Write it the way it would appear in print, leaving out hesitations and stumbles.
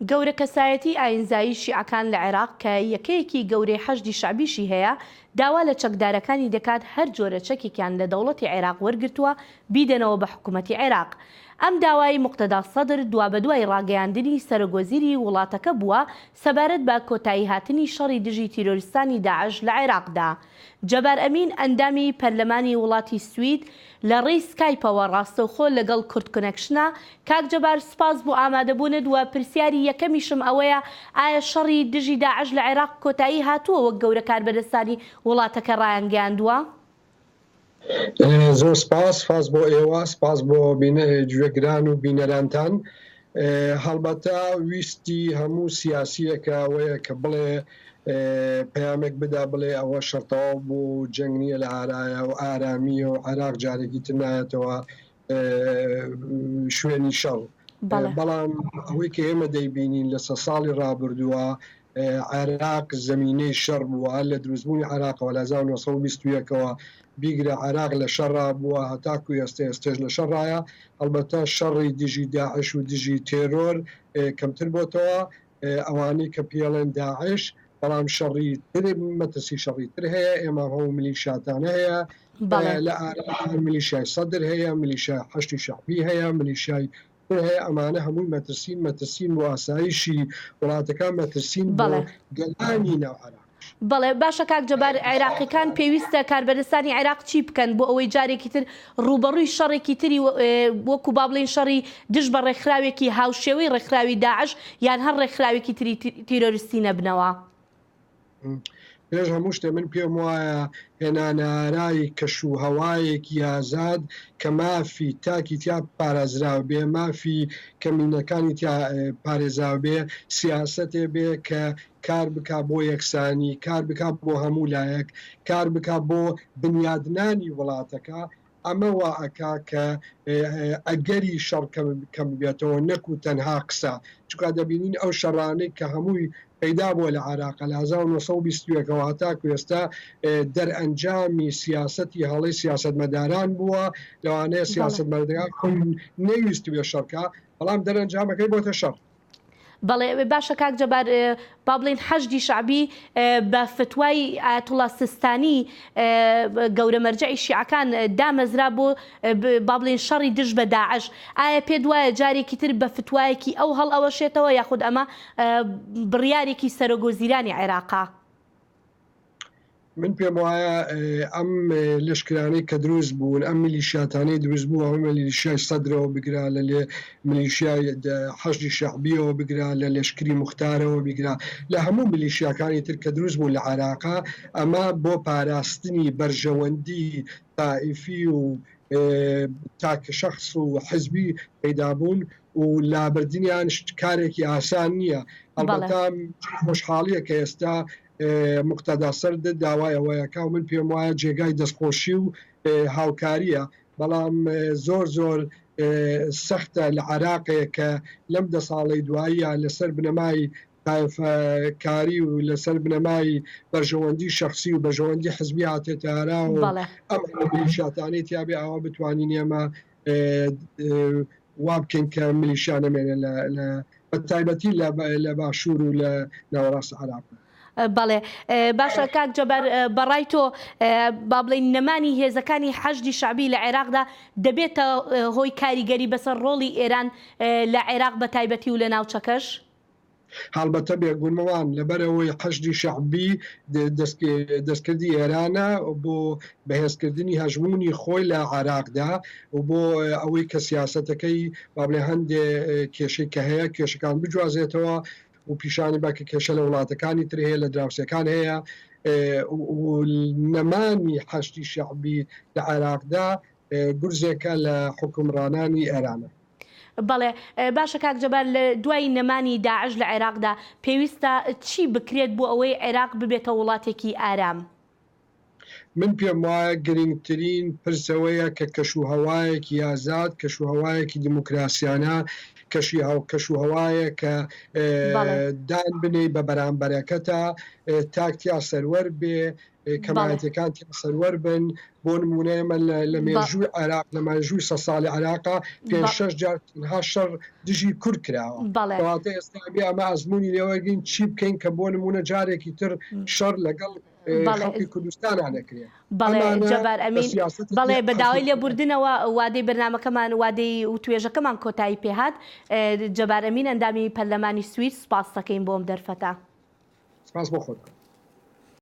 گەورە کەسایەتی ئاینزایی شیعەکان لە عێراق کە یەکەیەکی گەورەی حەشدی شەعبیشی هەیە، داوا لە چەکدارەکانی دەکات هەر جۆرە چەکێکیان لە دەوڵەتی عێراق وەرگرتووە بیدەنەوە بە حکومەتی عێراق. ئەم داوای موقتەدا سەدر دوابەدوای ڕاگەیاندنی سەرۆکوەزیری وڵاتەکە بووە سەبارەت بە کۆتاییهاتنی شەڕی دژی تیرۆریستانی داعش لە عێراقدا. جەبار ئەمین ئەندامی پەرلەمانی وڵاتی سوید لە ڕێی سکایپەوە ڕاستەوخۆ لەگەڵ کوردکۆنێکشنە. کاک جەبار سوپاس بۆ ئامادەبوونت و پرسیاری یەکەمیشم ئەوەیە ئایا شەڕی دژی داعش لە عێراق کۆتایی هاتووە وەک گەورە کاربەدەستانی وڵاتەکە ڕایانگەیاندووە؟ زۆر سپاس، سپاس بۆ ئێوە، سپاس بۆ گوێگران و بینەرانتان. هەڵبەتە ویستی هەموو سیاسییەکە ئەوەیە کە بڵێ پەیامێک بدا بڵێ ئەوە شەڕ تەواو بوو و جەنگ نییە لە ئارایە و ئارامییە و عێراق جارێکی تر نایەتەوە شوێنی شەڕ. بەڵام ئەوەی کە ئێمە دەیبینین لە سە ساڵی ڕابردووە عێراق زەمینەی شەڕ بووە، هەر لە دروستبوونی عێراقەوە لە 1921 ەوە بیگرە عێراق لە شەڕا بووە هەتاکو ئێستە ئێستەش لە شەڕایە، هەڵبەتە شەڕی دژی داعش و دژی تێرۆر کەمتر بۆتەوە ئەوانەی کە پێڵێن داعش، بەڵام شەڕی تر مەترسی شەڕی تر هەیە، ئێمە هەو ملیشاتانە هەیە لە ئارا ملیشای سەدر هەیە، ملیشای حەشدی شەعبی هەیە، ملیشای هەیە ئەمانە هەمووی مەترسین مەترسین بۆ ئاسایشی وڵاتەکان مەترسین بۆ گەلانی ناو عێراق. بەڵێ باشە کاک جەبار عێراقیەکان پێویستە کاربەدەستانی عێراق چی بکەن بۆ ئەوەی جارێکی تر ڕووبەڕووی شەڕێکی تری وەکو با بڵێین شەڕی دژ بە ڕێکخراوێکی هاوشێوەی ڕێکخراوی داعش یان هەر ڕێکخراوێکی تری تیرۆریستی نەبنەوە؟ پێش هەموو شتێ من پێم وایە هێنانەئارای کەش و هەوایەکی ئازاد کە مافی تاکی تیا پارازراو بێ، مافی کەمینەکانی تیا پارێزراو بێ، سیاسەتێ بێ کە کار بکا بۆ یەکسانی، کار بکا بۆ هەموو لایەک، کار بکا بۆ بنیادنانی وڵاتەکە، ئەمە وا ئەکا کە ئەگەری شەڕ کەم ببێتەوە نەکو تەنها قسە، چونکە دەبینین ئەو شەڕانەی کە هەمووی پەیدا بووە لە عێراق لە 1921 ەوە هەتاکو ئێستا دەرئەنجامی سیاسەتی هەڵەی سیاسەتمەداران بووە، لەوانەیە سیاسەتمەداران خۆی نەیویستبێ شەڕ کا، بەڵام دەرئەنجامەکەی بۆتە شەڕ. بەڵێ باشە کاک جەبار با بڵێین حەشدی شەعبی بە فتوای ئایەتوڵا سیستانی گەورە مەرجەعی شیعەکان دامەزرا بۆ با بڵێین شەڕی دژ بە داعش ئایا پێت وایە جارێکی تر بە فتوایەکی ئەو هەڵئەوەشێتەوە یاخود ئەمە بڕیارێکی سەرۆک وەزیرانی عێراقە؟ من پێم وایە ئەم لەشکرانەی کە دروست بوون، ئەم میلیشیاتانەی دروست بوو، ئەمە میلیشیای سەدرەوە بگرە لە لێ میلیشیای حەشدی شەعبیەوە بگرە لە لەشکری موختارەوە بیگرە لە هەموو میلیشیاکانی تر کە دروست بوون لە عێراقا ئەمە بۆ پاراستنی بەرژەوەندی تائیفی و تاکە شەخس و حزبی پەیدا بوون و لابردنیان کارێکی ئاسان نییە. هەڵبەتە خۆشحاڵیە کە ئێستا موقتەدا سەدر داوای ئەوە ئەکا و من پێم وایە جێگای دەستخۆشی و هاوکارییە، بەڵام زۆر زۆر سەختە لە عێراقێ کە لەم دە ساڵەی دواییە لەسەر بنەمای تایفەکاری و لەسەر بنەمای بەرژەوەندی شەخسی و بەرژەوەندی حزبی هاتێتە ئاراوە و ئەم هەموو میلیشیاتانەی تیابێ ئاوا بتوانین ئێمە وا بکەین کە میلیشیا نەمێنێ لە بە تایبەتی لە باشوور و لە ناوەڕاست عێراق. بەڵێ باشە کاک جەبار بەڕای تۆ با بڵێین نەمانی هێزەکانی حەشدی شەعبی لە عێراقدا دەبێتە هۆی کاریگەری بەسەر ڕۆڵی ئێران لە عێراق بە تایبەتی و لە ناوچەکەش؟ هەڵبەتە بێگومان لەبەرئەوەی حەشدی شەعبی دەستکردی ئێرانە بۆ بەهێزکردنی هەژموونی خۆی لە عێراقدا و بۆ ئەوەی کە سیاسەتەکەی با بڵێ هەندێ کێشەی کە هەیە کێشەکان بجوازێتەوە و پیشانی با کە کێشە لە وڵاتەکانی تر هەیە لە دراوسێکان هەیە و نەمانی حەشدی شەعبی لە عێراقدا گورزێکە لە حوکمڕانانی ئێرانە. بەڵێ باشە کاک جەبار لە دوای نەمانی داعش لە عێراقدا پێویستە چی بکرێت بۆ ئەوەی عێراق ببێتە وڵاتێکی ئارام؟ من پێم وایە گرنگترین پرس ئەوەیە کە کەشوهەوایەکی ئازاد، کەشوهەوایەکی دیموکراسیانە. کەشی هەو کەش و هەوایە کە دان بنێی بە بەرامبەرەکەتا تاک تیا سەروەر بێ کەمایەتیەکان تیا سەروەر بن بۆ نمونە ئێمە لە مێژووی عێراق لە مێژووی سە ساڵی عێراقا پێ شەش جار تەنها شەڕ دژی کورد کراوە کەواتە ئێستا ئەبێ ئەمە ئەزمموی لێوەرگین چی بکەین کە بۆ نمونە جارێکی تر شەڕ لەگەڵ خەڵکی کوردستانا نەکرێ. بەڵێ جەبار ئەمین بەڵێ بە داوای لێبوردنەوە وادەی بەرنامەکەمان وادەی وتوێژەکەمان کۆتایی پێهات جەبار ئەمین ئەندامی پەرلەمانی سوید سوپاستەکەین بۆ ئەم دەرفەتە. سپاس بۆ خۆتان.